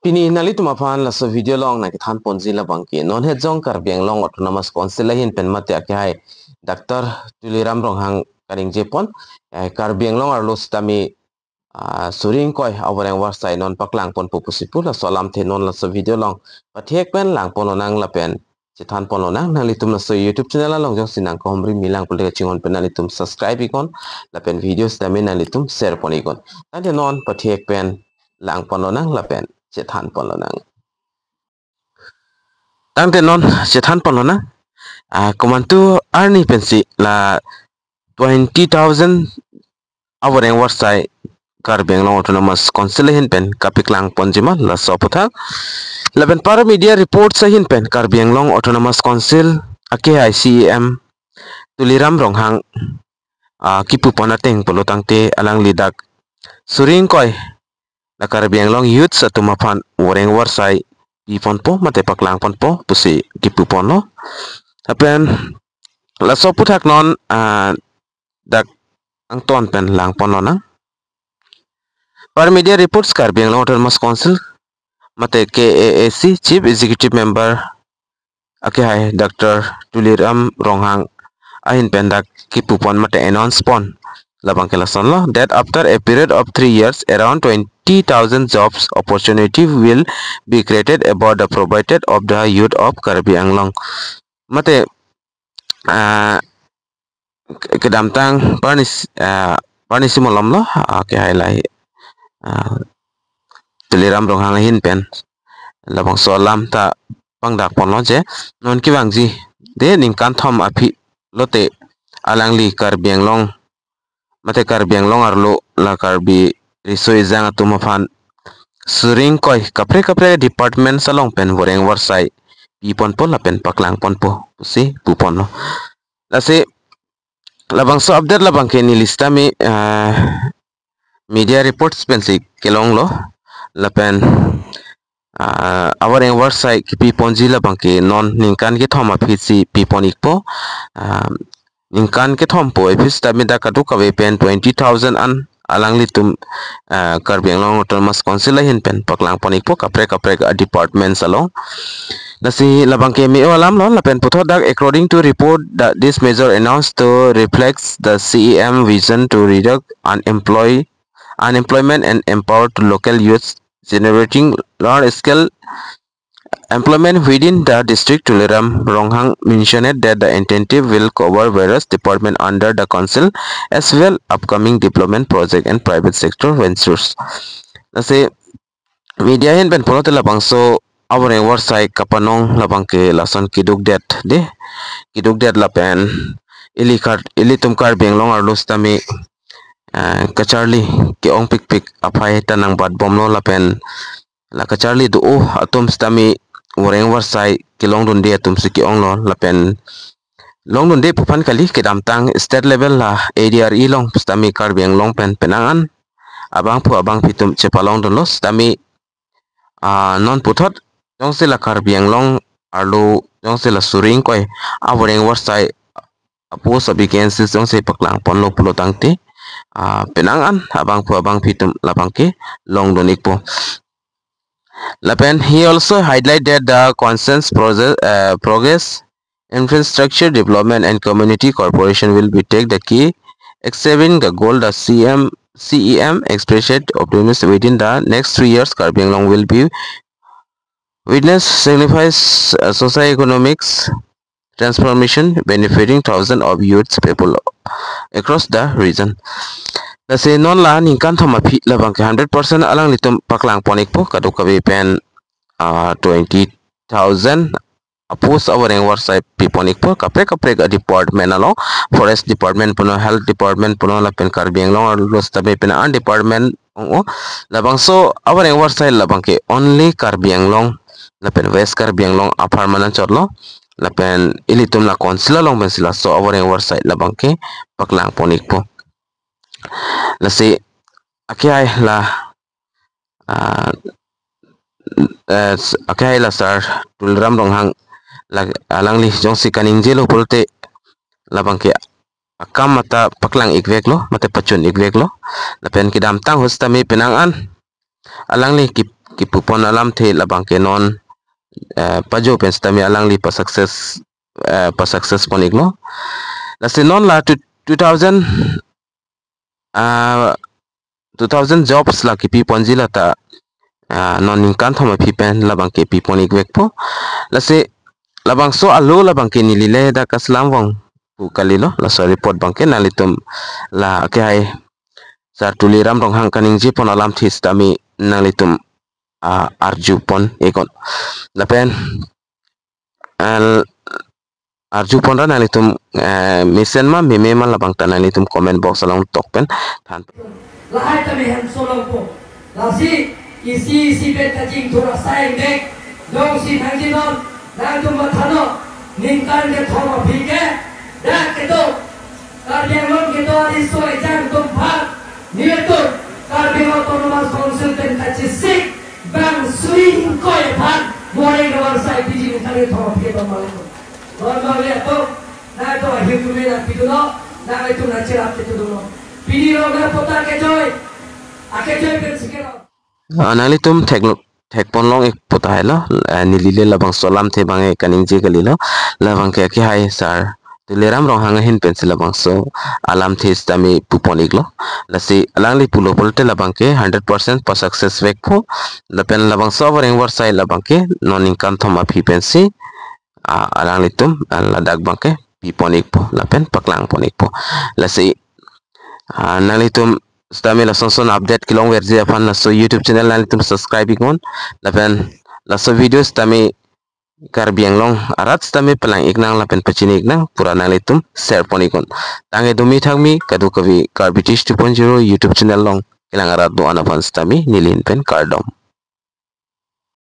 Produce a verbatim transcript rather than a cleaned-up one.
Pini nanglitum aphan laso video along nangkethan ponji labangke non het jong Karbi Anglong Autonomous Council ahin pen mate akehai Doctor Tuliram Ronghang kaningjepon, eh, Karbi Anglong arlo sitame, ah, suri ingkoi avoreng varsai non paklang ponpo pusi pu laso alamthe non laso video along pathek pen lang ponlonang lapen chethan ponlonang. Nanglitum laso YouTube channel along jongsi nangkehumri milang pulote kachinghon pen nanglitum subscribe iknon lapen video sitame nanglitum share pon iknon. Tangte non pathek pen lang ponlonang lapen chethan ponlonang. Tangte non chethan ponlonang. Ah, komantu arni pensi la twenty thousand avoreng varsai Karbi Anglong Autonomous Council ahin pen kapaklang ponjima laso aputhak. Lapen para media reports ahin pen Karbi Anglong Autonomous Council akehai C E M Tuliram Ronghang, ah, kipu pon ateng pulo tangte alangli dak suri ingkoi la Karbi Anglong youths atum aphan voreng varsai pi ponpo mate paklang ponpo pusi kipu ponlo. Lapen laso aputhak non, ah, dak angton pen lang ponlonang. Para media reports, Karbi Anglong Autonomous Council mate K A A C Chief Executive Member akehai Doctor Tuliram Ronghang ahin pen dak kipu pon mate announce pon labangke lasonlo, that after a period of three years, around twenty thousand jobs opportunity will be created about the provided of the youth of Karbi Anglong. Mate, ah, ke- kedamtang parnis ah, parnisi malomlo, ah, akehai lahai, ah, Tuliram Ronghang ahin pen labangso alam ta pangdak ponlo je non kevangji de ningkan thom aphi lote alangli Karbi Anglong mate Karbi Anglong arlo la Karbi riso ejang atum aphan suri ingkoi kaprek kaprek departments along pen voreng varsai pi ponpo lapen paklang ponpo pusi pu ponlo. Lasi labangso update labangke neli sitame, ah, media reports pensi kelonglo lapen, ah, avoreng varsai kipi ponji labangke non ningkan kethom aphi si pi pon ikpo, ah, ningkan kethom po aphi sitame dak kadokave pen twenty thousand an alanglitum, ah, Karbi Anglong Autonomous Council ahin pen paklang pon ikpo kaprek kaprek, ah, departments along. Lasi labangke me-o alamlo lapen puthot dak, according to report that this measure announced to reflects the C E M vision to reduce unemploy unemployment and empower to local youths, generating large scale employment within the district. Tuliram Ronghang mentioned that the incentive will cover various departments under the council as well upcoming development project and private sector ventures. Lasi media ahin pen pulote labangso avoreng varsai kapanong labangke lason keduk det de, keduk det lapen ili Kar- ilitum Karbi Anglong arlo sitame, eh, kacharli ke-ong pikpik aphai ta nangbat bomlo lapen la kacharli do-o atum sitame voreng varsai kelong dunde atum si ke-onglo lapen long dunde pu aphan kali, kedamtang state level la A D R E along sitame Karbi Anglong pen penang an abangphu abangphi atum chepalong dunlo sitame, ah, non puthot jongsi la Karbi Anglong arlo jongsi la suri ingkoi avoreng varsai a-post a-vacancies jongsi paklang ponlo pulo tangte, ah, penang an abangphu abangphi atum labangke long dun ikpo. Lapen he also highlighted the consensus process, uh, progress infrastructure development and community cooperation will be take the key, achieving the goal the C M, C E M expressed optimism within the next three years, Karbi Anglong will be witness signifies, uh, socio-economics transformation benefiting thousands of youth people across the region. Lasi non la ningkan thom aphi labangke hundred percent alanglitum paklang pon ikpo kadokave pen, ah, twenty thousand a-post avoreng varsai pi pon ikpo kaprek kaprek a-department along, forest department punon, health department punon lapen Karbi Anglong arlo sitame penang an department ong-o. Labangso avoreng varsai labangke only Karbi Anglong lapen West Karbi Anglong apharman anchotlo lapen ilitum la council along pensi laso avoreng varsai labangke paklang pon ikpo. Lasi akehai la, ah, eh, s- akehai la Sir Tuliram Ronghang la alangli jongsi kaningjelo pulote labangke akam mate paklang ikveklo mate pachun ikveklo lapen kedamtang ahut sitame penang an alangli ki kipupon alamthe labangke non, eh, pajo pen sitame alangli pa success, eh, pa success pon iklo. Lasi non la two, two thousand, ah, two thousand jobs la kipi ponji lata, ah, non ningkan thom aphi pen labangke pipon ikvekpo. Lasi labangso alo labangke neli le dak aslam vong pu kalilo, laso report abangke nanglitum la akehai Sar Tuliram Ronghang kaningje pon alamthe sitame nanglitum, ah, arju pon iknon. Lapen, ah, arju pon ra nanglitum, eh, mesen ma meme ma labang ta nanglitum comment box along tok pen than. Lahai tame hem solongpo. Lasi isi isi pen kachingthur asai ingdeng. Jongsi nangjinon, nangtum mathanon, ningkan kethom aphi ke, dak kedo, Karbi Anglong kedo ariso ejang atum aphan, nelitum Karbi Anglong Autonomous Council pen kachisik, bang suri ingkoi aphan, moreng rawar sai piji ningkan kethom aphi kedo malu. Lon bang le atum, nangtum ahiu tumi nangpidulo, nanglitum nangcherap ketudulo. Pini rong na pota kejoi, akejoi pen sikero. Ah, nanglitum thek, thek pon long ik pota helo, ah, neli le labangso alamthe abangke kaningje kalilo, labangke akehai Sar Tuliram Ronghang ahin pensi labangso alamthe sitame pupon iklo. Lasi alangli pulo pulote labangke hundred percent pa success vekpo. Lapen labangso avoreng avarsai labangke non ningkan thom aphi pensi, ah, alanglitum, ah, ladak abangke pipon ikpo lapen paklang pon ikpo. Lasi, ah, nanglitum sitame lason son update kelongverji aphan laso YouTube channel nanglitum subscribe iknon. Lapen laso video sitame Karbi Anglong arat sitame palang iknang lapen pachini iknang pura nanglitum share pon iknon. Tangke dumi thakmi kadokave Karbi Teach two point zero YouTube channel along kelang arat do-an aphan sitame neli ahin pen kardom.